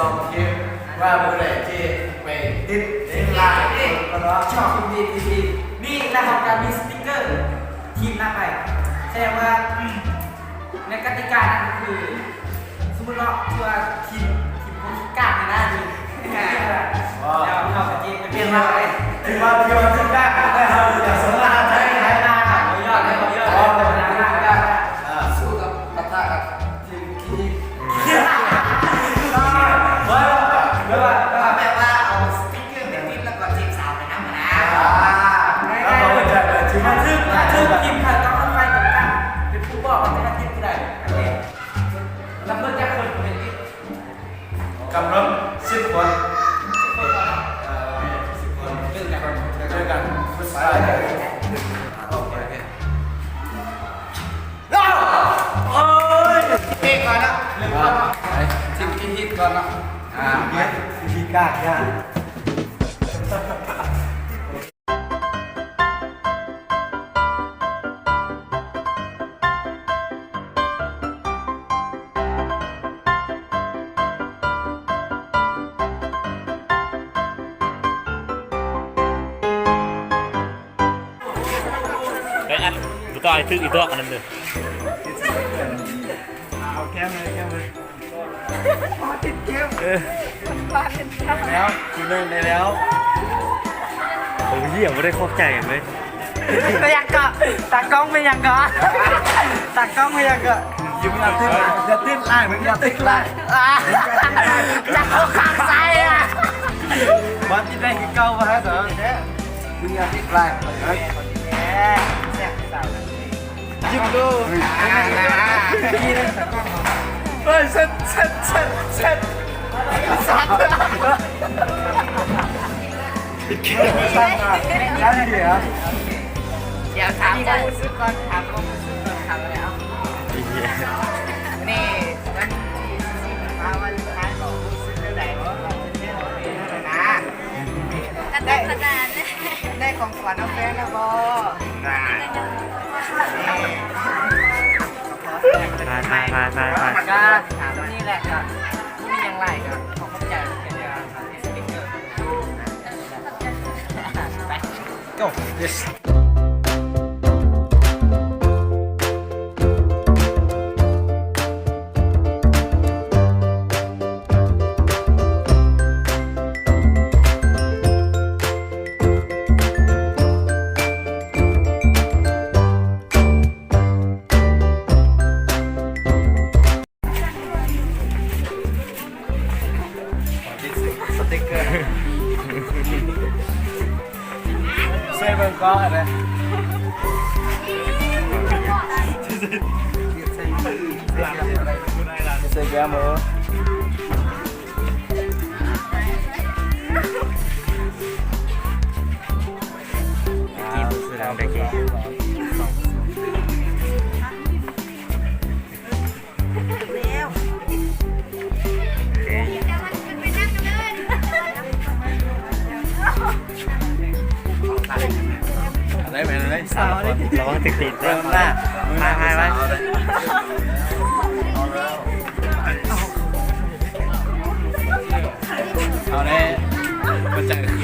ສອງທີມ ວ່າຜູ້ໃດທີ່ໄປຕິດ ຕິດຫຼາຍ ເນາະ ຊອບທີມດີ ທີມດີ ມີລະບອກການມີສະຕິກເກີທີມນຳໄປ ແສດງວ່າ ໃນກະຕິການັ້ນຄື ສົມມຸດເນາະ ຄືວ່າທີມ ທີມຄົນຂີ້ກ້ານນີ້ນະ ແລ້ວເຮົາກະຊິໄປປ່ຽນລາວເລີຍ ຖືວ່າ ຖືວ່າຂີ້ກ້ານ ແຕ່ເຮົາຢາກຊົມລາວໄທ ໄທລາວ ບໍ່ຍອດ ບໍ່ຍອດ ເອີ ສູ້ກັບ ປະທະກັບທີມຂີ້ ບໍ່ ແບບວ່າ ແບບວ່າເອົາສະຕິກເກີໄປຕິດ ແລ້ວກໍຈີບສາວໄປນຳນະ ອ່າ ແລ້ວກໍບໍ່ຈະ ຖືວ່າຖືກ ຖືກທີມໄທຕ້ອງໄຟກັນ ເປັນຜູ້ບອກວ່າຈະມາຕິດຜູ້ໃດ ລະເພິ່ນຈັກຄົນເປັນຕິດ ກຳນົດສິບຄົນ ເອີ ສິບຄົນ ເຈີກັນ ເຈີກັນ ໂອ້ຍ ເພງກ່ອນເນາະ ເລີ່ມກ່ອນເນາະ ທີມທີ່ຜິດກ່ອນເນາະ ອ່າ ໄປ ທີ່ກາກ ກາກ ໄປອັດ ບໍ່ຕ້ອງໃຫ້ຖືກອີ່ຕົວະ ອັນນັ້ນເດີ ເອົາແກ້ມເລີຍ ແກ້ມເລີຍ. ອໍ ຕິດເກມ ເອີ ໄດ້ແລ້ວ ຄືໜຶ່ງໄດ້ແລ້ວ ໂອ້ ເຮີຍ ບໍ່ໄດ້ຂອບໃຈເລີຍ ເປັນຫຍັງເກາະ ຕາກ້ອງເປັນຫຍັງເກາະ ຕາກ້ອງເປັນຫຍັງເກາະ ຢ່າຕິດ ຢ່າຕິດຫຼາຍ ມຶງຢ່າຕິດຫຼາຍ ອ່າ ຈັບເອົາຄາກໃສ່ ອ່າ ບໍ່ຕິດໄດ້ຄືເກົ່າ ບໍ່ໃຫ້ສະແທ້ ມຶງຢ່າຕິດຫຼາຍ ເອີ ແຊບສາວ ຍິງດູ ເຮີຍ ເຊັດ ເຊັດ ເຊັດ ເຊັດ ດຽວຖາມຄວາມຮູ້ສຶກກ່ອນ ຖາມຄວາມຮູ້ສຶກກ່ອນ ຖາມແລ້ວ ນີ້ວັນທີສິບສີ່ ວາເລນໄທນ໌ ຮູ້ສຶກແນວໃດ ນະ? ກະຕຸກກະຕານ ໄດ້ຂອງຂວັນນຳແຟນແລ້ວບໍ່? ໄດ້ ໄປ ໄປ ໄປ ໄປ ໄປ ກະເທົ່ານີ້ແຫຼະ ກະບໍ່ມີຫຍັງຫຼາຍ ກະຂໍຂອບໃຈເດີ ໄປ Go yes. ສະຕິກເກີ ໃສ່ເບິ່ງກ້ອງຫັ້ນແຫຼະ ໃສ່ແກ້ມເບິ່ງ ກິນຄືນຳໄດ້ກິນ. ໄດ້ໄໝ ໄດ້ສາວ ລະວັງຕິດຕີນເດີ ມາ ມາ ມາ ເອົາແດ່ ບໍ່ຈັກຄື ຂ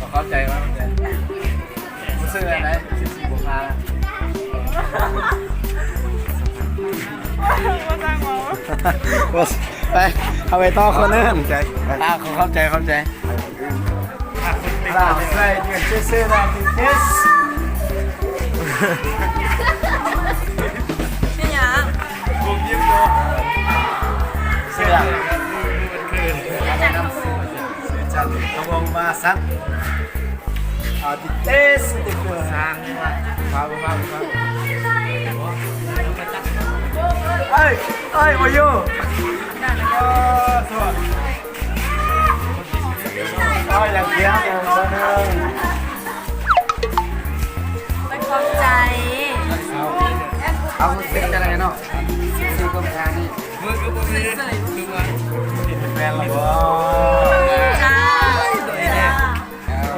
ໍຂອບໃຈມາກ ເຈົ້າ. ຮູ້ສຶກແນວໃດ? ສິບສີ່ ບົວກ ຫ້າ ບໍ່ຊ່າງເວົ້າ ໄປ ເອົາໄປຕໍ່ຄົນອື່ນ ຂອບໃຈ ອ່າ ຂໍຂອບໃຈ ຂອບໃຈ. ເປັນຫຍັງ? ເສື້ອ ຊື່ຈັນ ຂະວອງມາສັນ ອາຕິເຕສຕິເກີ ມາ ມາ ມາ ເອີຍ ເອີຍ ບໍ່ຢູ່ ເອີຍ ສວຍ ເອີຍ ຢ່າກຽມ ເອີຍ ເບີໜຶ່ງ ໄປຂອບໃຈ ເອົາ ເປັນຈັ່ງໃດເນາະ ຊິບສີ່ ກຸມພານີ້ ແມ່ນລະບໍ່? ຈ້າ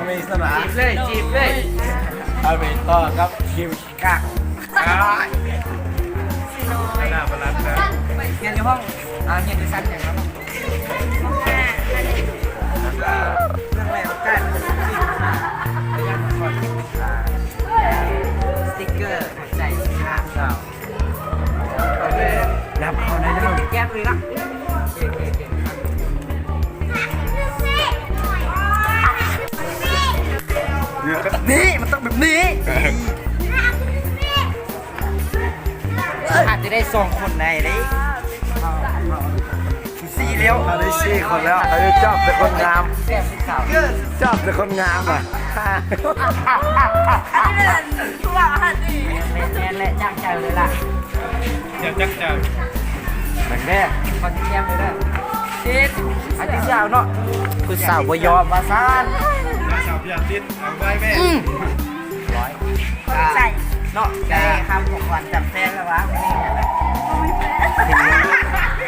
ມີສະໜາ ຈີບເລີຍ ຈີບເລີຍ ເອົາໄປຕໍ່ກັບຄິວ ກະ ກະ ອ່າ ຮຽນຢູ່ຊັ້ນຫຍັງເນາະ? ເລື່ອງແລກຂອງການ ສະຕິກເກີ ໃຈສາມດາວ ເອົາເລີຍ ຍັບເຂົ້າໄດ້ເລີຍ ແກ້ມເລີຍນະ ແບບນີ້ ມັນຕ້ອງແບບນີ້ ອາດຈະໄດ້ສອງຄົນໄດ້ເດ້ ສີ່ແລ້ວ ເຮົາໄດ້ສີ່ຄົນແລ້ວ ເຮົາຈອບແຕ່ຄົນງາມ ແຊບສາວ ຈອບແຕ່ຄົນງາມອະ ແມ່ນແຫຼະ ຈັກໃຈເລີຍລະ ຢ່າຈັກໃຈ ແມ່ນແທ້ ຂໍຊິແຈມເດີ ຕິດ ອາ ຕິດສາວເນາະ ຜູ້ສາວບໍ່ຍອມວ່າຊັ້ນ ສາວບໍ່ຢາກຕິດ ເອົາໄວ້ແມ່ ອືມ ຮ້ອຍ ຂອບໃຈເນາະ ໄດ້ຄຳຂອງຂວັນຈາກແຟນແລ້ວວະ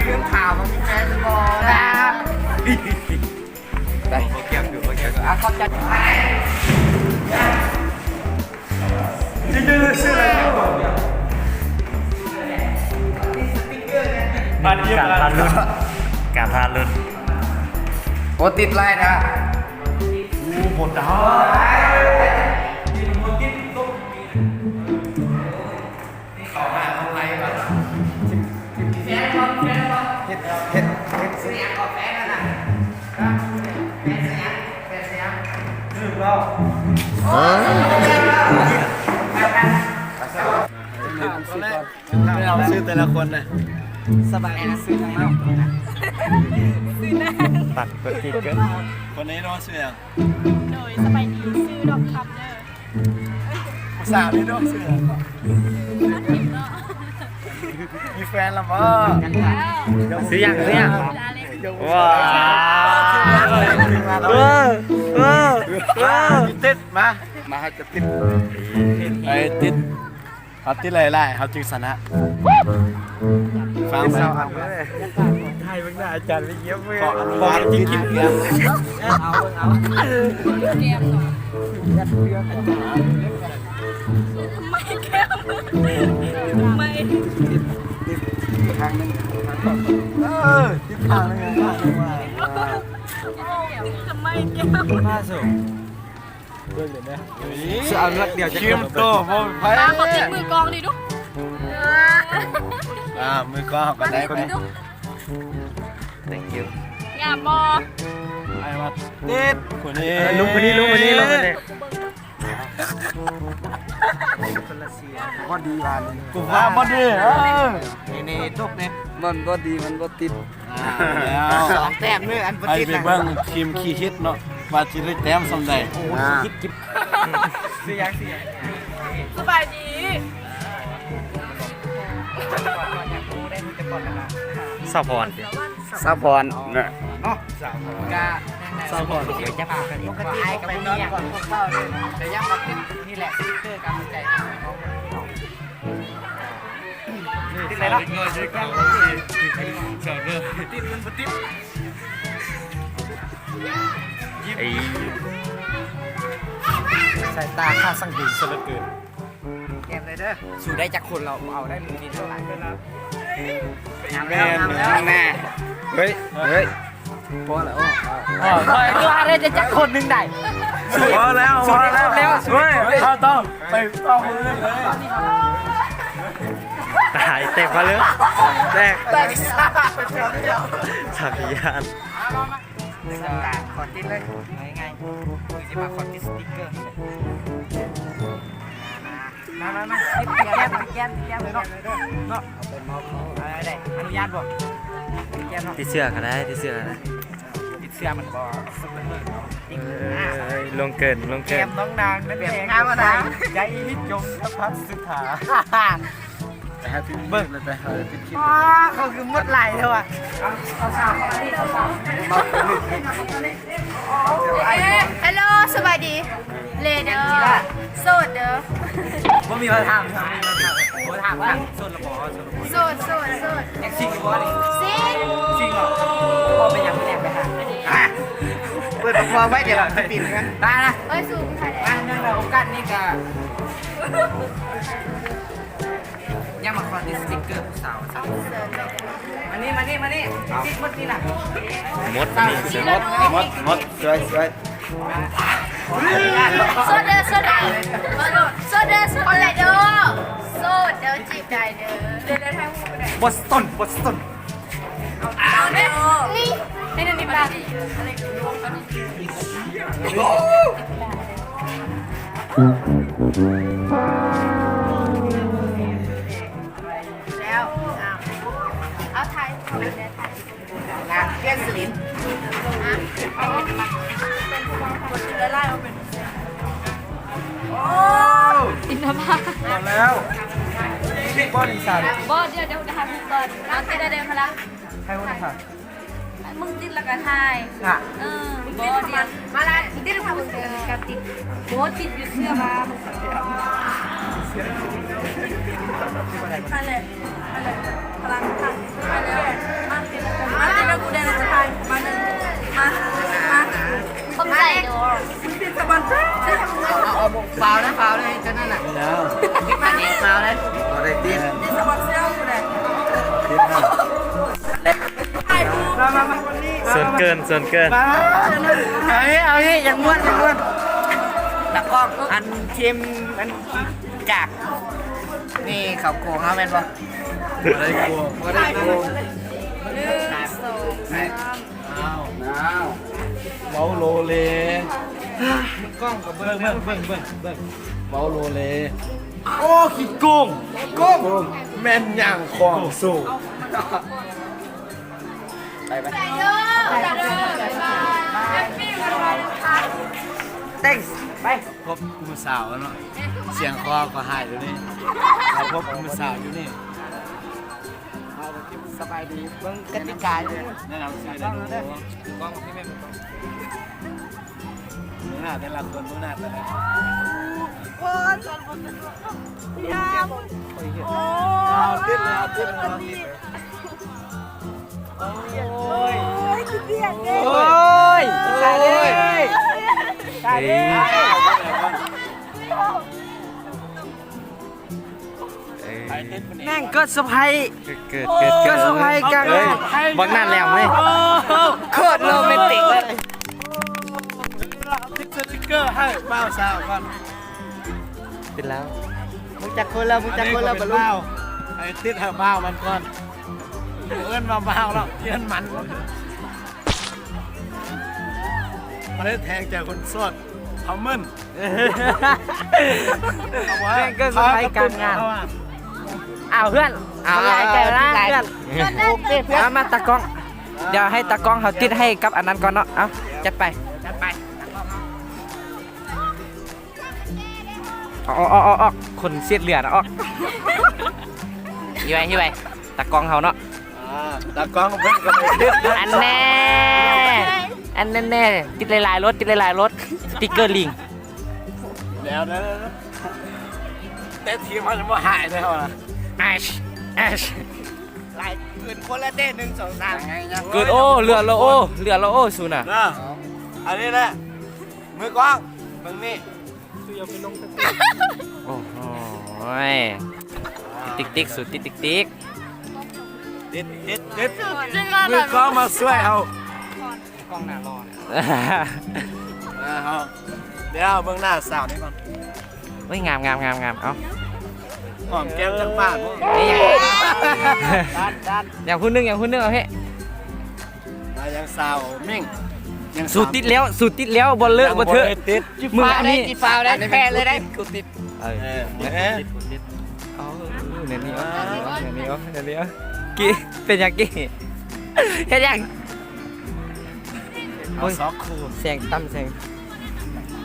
ລືມຖາມວ່າມີແຟນຫຼືບໍ່ນະ ໄປ ບໍ່ແກ້ມຢູ່ ບໍ່ແກ້ມຢູ່ ອ່ະ ຂອບໃຈ ການຜ່ານລຸ້ນ ການຜ່ານລຸ້ນ ໂອ ຕິດຫຼາຍນະ ໂອ້ ບໍ່ໄດ້ ເຂົ້າຫາເຂົ້າໄລ່ບັດ ເຮັດ ເຮັດ ເຮັດ ເຮັດ ເຮັດ ເຮັດ ເຮີ້ຍ ເອົາຊື່ແຕ່ລະຄົນນະ ສະບາຍດີ ຊື່ຫຍັງເນາະ? ຊື່ນາງ ຕັດຕົວຈິດເກີນ ຄົນນີ້ເນາະ ຊື່ຫຍັງ? ໂດຍ ສະບາຍດີ ຊື່ດອກຄຳເດີ ຜູ້ສາວນີ້ເນາະ ຊື່ຫຍັງ? ມີແຟນແລ້ວບໍ່? ຊື່ຫຍັງ? ຊື່ຫຍັງ? ວ້າວ ເອີ ເອີ ເອີ ຕິດ ມາ ມາຫາຈະຕິດ ໄອ້ຕິດ ເຮົາຕິດຫຼາຍໆ ເຮົາຈຶ່ງຊະນະ ຟັງໄປ ຖ່າຍເບິ່ງໜ້າອາຈານໄປຢ້ຽມເບິ່ງ ຂໍອະນຸຍາດຕິດ ເອົາ ເອົາ ແກ້ມເນາະ ໄມ້ແກ້ມ ໄມ້ ຕິດ ຕິດ ຕິດຂ້າງໜຶ່ງ ເອີ ຕິດຂ້າງໜຶ່ງ ຕິດກັບໄມ້ແກ້ມ ມາໂຊ ເບິ່ງເດີນະ ຊິເອົາເງືອກດຽວຈະ ຄິມໂຕ ບໍ່ໄປ ມາ ຂໍຕິດມືກອງນີ້ດຸ ອ່າ ມືກອງເຮົາກໍໄດ້ໄປ Thank you ງາມບໍ່? ໄອ້ມາຕິດຜູ້ນີ້ ລຸງຜູ້ນີ້ ລຸງຜູ້ນີ້ ລຸງຜູ້ນີ້ ບໍ່ດີວ່ານີ້ ກູວ່າບໍ່ດີ ເອີ ນີ້ໆ ຕົກນີ້ ມັນບໍ່ດີ ມັນບໍ່ຕິດ ອ່າ ສອງແຕ້ມເດີ ອັນບໍ່ຕິດ ໄປເບິ່ງທີມຂີ້ຫິດເນາະ ວ່າຊິໄດ້ແຕ້ມສ່ຳໃດ ໂອ້ ຂີ້ຫິດກິບ ຊື່ຫຍັງ? ຊື່ຫຍັງ? ສະບາຍດີ ສາວພອນຕິ ສາວພອນເນາະ ສາວພອນ ກະ ສາວພອນ ດຽວຈັບກັນອີກ ອ້າຍກໍບໍ່ມີຫຍັງ ແຕ່ຢາກມາຕິດ ນີ້ແຫຼະ ສະຕິກເກີກຳລັງໃຈ ຕິດເລີຍເນາະ ຕິດ ມັນບໍ່ຕິດ ເອີຍ ສາຍຕາຂ້າຊ່າງເຫັນຊະເຫຼືອເກີນ ແກ້ມເລີຍເດີ ສູ້ໄດ້ຈັກຄົນລາວເອົາໄດ້ ມື້ນີ້ທັງຫຼາຍ ງາມແລ້ວ ງາມແລ້ວ ແນ່ ເຮີ້ຍ ເຮີ້ຍ ພໍແລ້ວ ພໍແລ້ວ ຄືວ່າໄດ້ຈັກຄົນໜຶ່ງໄດ້ ພໍແລ້ວ ພໍແລ້ວ ເຮີ້ຍ ເຮົາຕ້ອງ ໄປຕໍ່ມືເລີຍ ຕາຍ ແຕກມາເລີຍ ແຕກ ແຕກ ສາມພິຍານ ຂໍຕິດເລີຍ ງ່າຍໆ ຄືຊິມາຂໍຕິດສະຕິກເກີ ມາ ມາ ມາ ຕິດແກ້ມ ຕິດແກ້ມ ຕິດແກ້ມເລີຍເນາະ ເນາະ ເອົາໄປເມົາເຂົາ ໄດ້ ອະນຸຍາດບໍ່? ຕິດແກ້ມເນາະ ຕິດເສື້ອກໍໄດ້ ຕິດເສື້ອກໍໄດ້ ຕິດເສື້ອມັນບໍ່ສຸກເລີຍ ເອີ ລົງເກີນ ລົງເກີນ ແກ້ມນ້ອງນາງນັ້ນແບບງາມນະ ໃຈຈົງສະພັດສຸດຖາ ໄປຫາຕິດເບິ່ງ ໄປຫາຕິດຄິດ ອໍ ເຂົາຄືໝົດຫຼາຍແທ້ວະ ເອົາ ເອົາສາວ ເອົາສາວ ເອີ ຮັລໂຫຼ ສະບາຍດີ ເລເດີ ໂສດເດີ ບໍ່ມີໃຜຖາມ ບໍ່ຖາມວ່າໂສດລະບໍ່ ໂສດລະບໍ່ ໂສດ ໂສດ ໂສດ ຢາກຊິງຢູ່ບໍ່ນີ້ ຊິງ ຊິງເນາະ ບໍ່ເປັນຫຍັງ ມື້ແລງໄປຫາ ອ່ະ ເປີດຫົວໄວ້ ດຽວຊິປິ່ນເຮືອນ ໄດ້ນະ ເອີຍ ສູງ ອ່ະ ເນື່ອງໃນໂອກາດນີ້ກະ ຍັງມາຂໍ ຕິດສະຕິກເກີຜູ້ສາວຊັ້ນ. ມານີ້ ມານີ້ ມານີ້ ຕິດໝົດນີ້ນະ. ໝົດນີ້ ໝົດ ໝົດ ໝົດ ສວຍ ສວຍ. ໂສດເດີ ໂສດເດີ ໂສດເດີ ໂສດເດີ ຈີບໄດ້ເດີ. ບອສຕັນ ບອສຕັນ. ເອົາເດີ ນີ້ ໃຫ້ນັ່ນນີ້ບາດ ແລ້ວ ເອົາ ເອົາຖ່າຍ ເອົາແບບຖ່າຍ ນາງເກສລິນ ໂອ້ ອິນທະພາ ມາແລ້ວ. ບໍ່ ດຽວ ດຽວ ດຽວ ໃຫ້ພຸດກ່ອນ ເອົາຕິດໄດ້ເດີພະລະ ໃຫ້ພຸດນະຄະ. ມຶງຕິດແລ້ວກໍຖ່າຍ ເອີ ບໍ່ ດຽວ ມາລະ ຕິດ ມາເບິ່ງກັບຕິດ ບໍ່ ຕິດຢູ່ເຊື່ອວ່າ ຫັ້ນແຫຼະ ຫັ້ນແຫຼະ ພະລັງ ຫັ້ນແຫຼະ ມາຕິດ ມາຕິດແລ້ວ ກູໄດ້ແລ້ວຈະຖ່າຍ ມາເດີ ມາ ມາ ຂອບໃຈເດີ ຕິດສະບອນເຊີ ເອົາ ເອົາ ຟາວນະ ຟາວນະ ເຮັດຈັ່ງນັ້ນນະ ແລ້ວ ຕິດມານີ້ ຟາວນະ ບໍ່ໄດ້ຕິດ ຕິດສະບອນເຊີ ກູໄດ້ ຕິດນະ. ມາ ມາ ມາ ເຊີນເກີນ ເຊີນເກີນ ມາ ເອົາເຮ ເອົາເຮ ຢາກມ່ວນ ຢາກມ່ວນ ຕາກ້ອງ ອັນທີມ ອັນກາກ ນີ້ເຂົາໂກງເຮົາແມ່ນບໍ່? ບໍ່ໄດ້ໂກງ ບໍ່ໄດ້ໂກງ ໜຶ່ງ ສອງ ສາມ ອ້າວ ເວົ້າໂລເລ ກ້ອງກໍເບິ່ງ ເບິ່ງ ເບິ່ງ ເບິ່ງ ເວົ້າໂລເລ ໂອ້ ຂີ້ໂກງ ໂກງ ແມ່ນຫຍັງຂອງສູ ໄປ ໄປ Thanks ໄປ ພົບຜູ້ສາວເນາະ ສຽງຄໍກໍຫາຍຢູ່ນີ້ ເຮົາພົບຜູ້ສາວຢູ່ນີ້ ສະບາຍດີ ເບິ່ງກະຕິກາຢູ່ ແນະນຳຊື່ເດີ ກ້ອງທີ່ແມ່ນ ເບິ່ງໜ້າແຕ່ລະຄົນ ເບິ່ງໜ້າແຕ່ລະຄົນ ໂອ້ຍ ງາມ ໂອ້ຍ ເອົາຕິດແລ້ວ ຕິດແລ້ວ ຕິດແລ້ວ ໂອ້ຍ ໂອ້ຍ ຂີ້ດຽດເດ້ ໂອ້ຍ ຕາຍແລ້ວ ຕາຍແລ້ວ ແມ່ງເກີດເຊີໄພ ເກີດ ເກີດ ເກີດເຊີໄພກັນ ເຮີ້ຍ ບັກນັ້ນແລ້ວເວີຍ ໂອ້ ໂຄດໂຣແມນຕິກເລີຍ ຕິດສະຕິກເກີໃຫ້ບ່າວສາວກ່ອນ ຕິດແລ້ວ ມຶງຈັກຄົນແລ້ວ ມຶງຈັກຄົນແລ້ວ ບັກລຸງ ໃຫ້ຕິດໃຫ້ບ່າວມັນກ່ອນ ເອີ້ນວ່າບ່າວແລ້ວ ເອີ້ນມັນ ບໍ່ໄດ້ແທງໃຈຄົນໂສດ ເຂົາມຶນ ແມ່ງເກີດເຊີໄພກາງງານ ອ້າວ ເພື່ອນ ອ້າວ ຫຼາຍໃຈນະ ເພື່ອນ ໂອເຄ ເພື່ອນ ມາ ມາ ຕາກ້ອງ ດຽວໃຫ້ຕາກ້ອງເຮົາຕິດໃຫ້ກັບອັນນັ້ນກ່ອນເນາະ ເອົາ ຈັດໄປ ຈັດໄປ ອອກ ອອກ ອອກ ອອກ ຄົນເສດເລືອດອອກ ຫິ້ວໄວ້ ຫິ້ວໄວ້ ຕາກ້ອງເຮົາເນາະ ອ່າ ຕາກ້ອງເພິ່ນກໍໄປຕິດ ອັນແນ່ ອັນແນ່ໆ ຕິດຫຼາຍໆລົດ ຕິດຫຼາຍໆລົດ ສະຕິກເກີລິງ ແລ້ວ ແຕ່ທີມມັນບໍ່ຫາຍເດ້ເຮົານະ ແອຊ ແອຊ ຫຼາຍ ເກີນຄົນລະເດ້ ໜຶ່ງ ສອງ ສາມ ເກີນ ໂອ້ ເຫຼືອລະ ໂອ້ ເຫຼືອລະ ໂອ້ ສູນນະ ເນາະ ອັນນີ້ແຫຼະ ມືກ້ອງ ເບິ່ງນີ້ ໂອ້ໂຫຍ ຕິກຕິກ ສູນຕິກຕິກ ຕິກ ຕິດ ຕິດ ຕິດ ມືກ້ອງມາຊ່ວຍເຮົາ ກ້ອງໜ້າຫຼໍ່ ເອີ ເຮົາ ດຽວເບິ່ງໜ້າສາວນີ້ກ່ອນ ເອີຍ ງາມ ງາມ ງາມ ງາມ ເອົາ ຫອມແກ້ມຈັກບາດ ນີ້ຫຍັງ ດັນ ດັນ ຢາກຜູ້ໜຶ່ງ ຢາກຜູ້ໜຶ່ງ ເອົາເຮ ອ່າ ຍັງສາວມິ້ງ ຍັງ ສູຕິດແລ້ວ ສູຕິດແລ້ວ ບໍ່ເລີກບໍ່ເທີ ຍັງບໍ່ໄດ້ຕິດ ມຶງອັນນີ້ ຈີບສາວໄດ້ ແພ້ເລີຍໄດ້ ກູຕິດ ເອີ ເອີ ເອີ ເອົາ ແນວນີ້ເອົາ ແນວນີ້ເອົາ ແນວນີ້ເອົາ ກີ້ ເປັນຫຍັງກີ້ ເຮັດຫຍັງ ເອົາ ໂອ້ຍ ຊອກຄູ່ ແສງຕ່ຳແສງ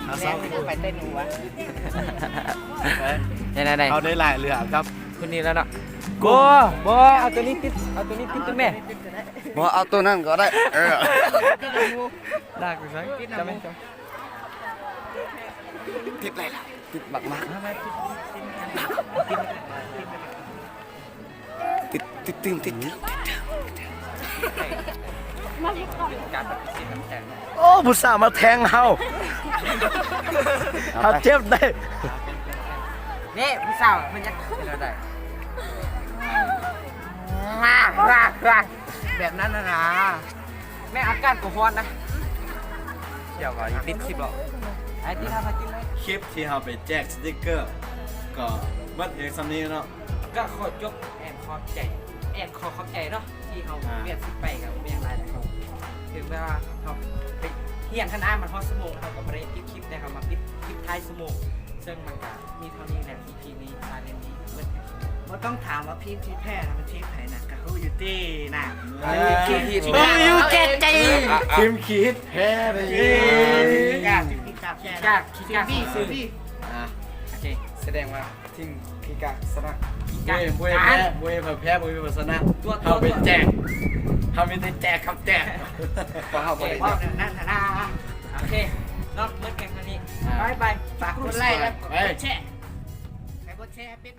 ເອົາຊອກຄູ່ ໄປເຕັ້ນຢູ່ວະ ໄດ້ ໄດ້ ໄດ້ ເຮົາໄດ້ຫຼາຍເຫຼືອກັບ ຄົນນີ້ແລ້ວເນາະ ໂອ້ ບໍ່ ເອົາໂຕນີ້ຕິດ ເອົາໂຕນີ້ຕິດຕິດແມ່ ບໍ່ ເອົາໂຕນັ້ນກໍໄດ້ ເອີ ລາກໄປໃສ ຈັບແມ່ ຕິດໄດ້ລະ ຕິດມາກໆ ມາ ມາ ຕິດ ຕິດ ຕິດ ຕິດ ຕິດ ຕິດ ໂອ້ ຜູ້ສາວມາແທງເຮົາ ເຮົາເຈັບໄດ້ ນີ້ ຜູ້ສາວເພິ່ນຢາກເປັນແນວໃດ? ແບບນັ້ນນະນາ ແມ່ອາກາດກໍຮ້ອນນະ. ດຽວວ່າຊິປິດຄລິບແລ້ວ ໄອ້ຕິດຫາມາຕິດເລີຍ. ຄລິບທີ່ເຮົາໄປແຈກສະຕິກເກີກໍໝົດພຽງສ່ຳນີ້ເນາະ. ກໍຂໍຈົບ ແອນຂອບໃຈ ແອນຂໍຂອບໃຈເນາະ ທີ່ເຮົາ ອ່າ ວຽກຊິໄປກໍບໍ່ມີຫຍັງຫຼາຍດອກ. ຖືວ່າເຮົາໄປຮຽນຫັ້ນນະ ມັນຮອດຊົ່ວໂມງ ເຮົາກໍບໍ່ໄດ້ປິດຄລິບ ແຕ່ເຮົາມາປິດຄລິບທ້າຍຊົ່ວໂມງ ເຊິ່ງມັນກໍມີເທົ່ານີ້ແຫຼະ. ທີ່ນີ້ ຊາເລນນີ້ເບິດ ບໍ່ຕ້ອງຖາມວ່າທີມທີ່ແພ້ນະ ມັນທີມໃຜນະ ກະຮູ້ຢູ່ຕິນະ. ເອີ ເອີ ຢູ່ແກ່ໃຈ ທີມຂີ້ແພ້ນະ. ເອີ ຂີ້ກາກ ຂີ້ກາກ ຂີ້ກາກ ຂີ້ກາກ ອ່າ ໂອເຄ ສະແດງວ່າທີມຂີ້ກາກຊະນະ. ຂີ້ກາກ ເວີຍ ເວີຍແພ້ ເວີຍແພ້ ເວີຍຊະນະ. ເຮົາໄປແຈກ ເຮົາມີແຕ່ແຈກກັບແຈກ ເພາະເຮົາບໍ່ໄດ້ ເວົ້າແນວນັ້ນຫັ້ນນະ. ໂອເຄເນາະ ເໝິດພຽງເທົ່ານີ້. ບາຍບາຍ. ຝາກກົດໄລ ແລະ ກົດແຊ ໃຫ້ກົດແຊເປັນ